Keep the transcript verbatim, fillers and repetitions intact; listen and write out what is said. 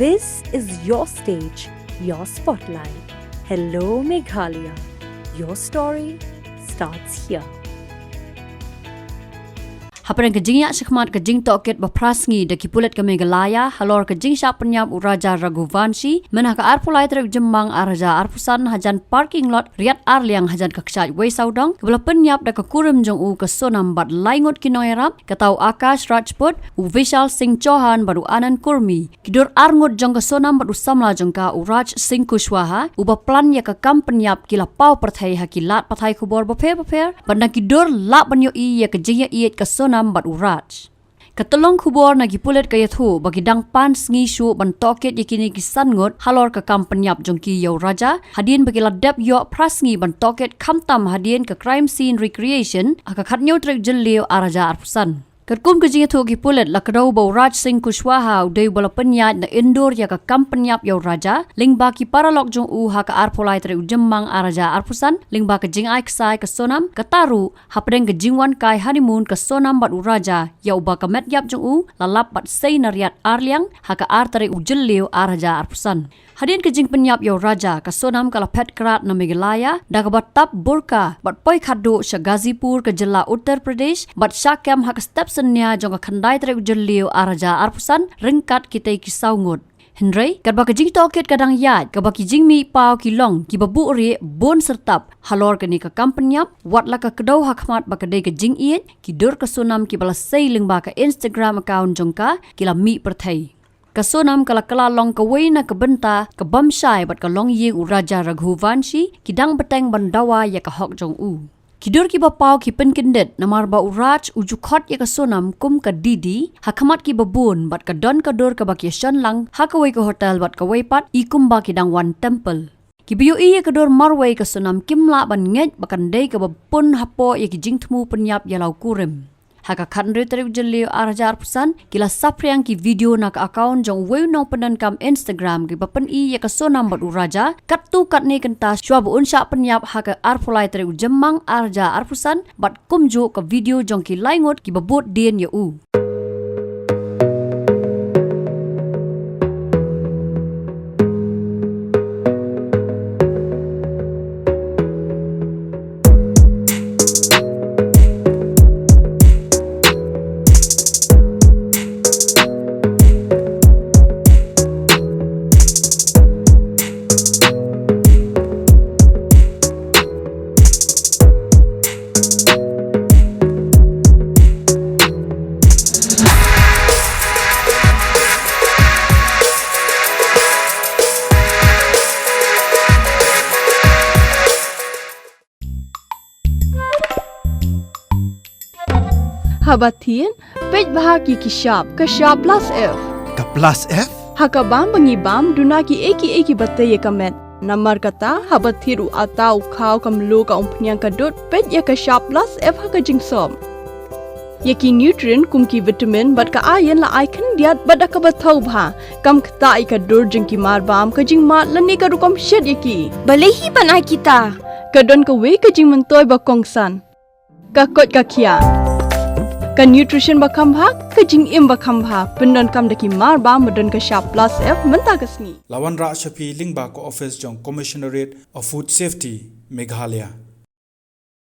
This is your stage, your spotlight. Hello, Meghalaya. Your story starts here. Hapdeng ka jingïaid shakhmat ka jingtohkit ba phra sngi da ki pulit ka Meghalaya halor ka jingshah pynïap u Raja Raghuvanshi, mynha ka arphew lai tarik u Jymmang ar hajar arphew san hajan parking lot Riat Arliang hajan ka kshaid Weisawdong, kaba la pynïap da ka kurim jong u ka Sonam bad lai ngut ki nongïarap, kata u Akash Rajput, u Vishal Singh Chauhan bad u Anand Kurmi. Ki dur ar ngut jong ka Sonam bad u samla jong ka u Raj Singh Kushwaha, uba plan ïa ka kam pynïap ki la paw pyrthei ha ki lad pathai khubor bapher bapher, bad na ki dur lah ban ïohi ïa ka jingïaieit ka Sonam bad u Raj. Ka tyllong khubor na ki pulit ka ïathuh ba ki dang pan sngi shuh ban tohkit ïa kine ki san ngut halor ka kam pynïap jong ki ïa u Raja, hadien ba ki la dep ïoh phra sngi ban tohkit khamtam hadien ka crime scene recreation ha ka khathynñiew tarik Jylliew ar hajar arphew san. Katkum ka jingïathuh ki pulit, la kdew ba u Raj Singh Kushwaha u dei uba la pynïaid na Indore ïa ka kam pynïap ïa u Raja, lyngba ki paralok jong u ha ka arphew lai tarik u Jymmang ar hajar arphew san, lyngba ka jingai ksai ka Sonam, kata ruh hapdeng ka jingwan kai honeymoon ka Sonam bad u Raja ïa uba ka met ïap jong u la lap bad sei na Riat Arliang ha ka ar tarik u Jylliew ar hajar arphew san. Hadien ka jingpynïap ïa u Raja, ka Sonam ka la phet krad na Meghalaya da kaba tap burqa bad poi khatduh sha Ghazipur ka jylla Uttar Pradesh bad shah kem ha ka step synñia jong ka khyndai tarik u Jylliew ar hajar arphew san ryngkat kitei ki saw ngut. Hynrei katba ka jingtohkit ka dang ïaid, kaba ki jingmih paw ki long kiba buhrieh bun syrtap halor kane ka kam pynïap, wat la ka kdew ha khmat ba ka dei ka jingïeit, ki dur ka Sonam kiba la sei lyngba ka Instagram account jong ka ki la mih pyrthei. Ka Sonam ka la kylla long kawei na ka bynta ka bym shai bad ka longïing u Raja Raghuvanshi, ki dang bteng ban dawa ïa ka hok jong u. Ki dur kiba paw ki pynkyndit namar ba u Raj u ju khot ïa ka Sonam kum ka didi ha khmat kiba bun, bad ka don ka dur kaba ki ïashon lang ha kawei ka hotel bad kawei pat i kumba ki dang wan temple. Kiba ïohi ïa ka dur marwei ka Sonam kim lah ban ngeit ba kan dei kaba pun hapoh ïa ki jingthmu pynïap ïa la u kurim. Ha ka khathynriew tarik u Jylliew ar hajar arphew san, ki la saphriang ki video na ka account jong uwei u nongpyndonkam Instagram kiba pyni ïa ka Sonam bad u Raja katto katne kynta shuwa ba un shah pynïap ha ka arphew lai tarik u Jymmang ar hajar arphew san, bad kumjuh ka video jong ki lai ngut kiba bud dien ïa u. Haba thied, peit bha ki ki shap, ka shap plus F. Ka plus F? Ha ka bam ba ngi bam, duna kiei kiei kiba tei ïa ka met. Namar kata, haba thied u ata u khaw ka mluh ka umphniang ka dud, peit ïa ka shap plus F ha ka jingsop. Ïa ki nutrient kum ki vitamin bad ka iron la ai khyndiat bad da kaba thaw bha. Kam ktah ïa ka dur jong ki mar bam, ka jingmad lane ka rukom shet ïa ki. Balei hi ban ai kita? Ka don kawei ka jingmyntoi ba kongsan. Ka koit ka khiah. Ka nutrition ba kham bha, ka jingim ba kham bha. Pyndonkam da ki mar bam ba don ka shap plus F mynta ka sngi. La wanrah sha phi lyngba ka office jong Commissionerate of Food Safety, Meghalaya.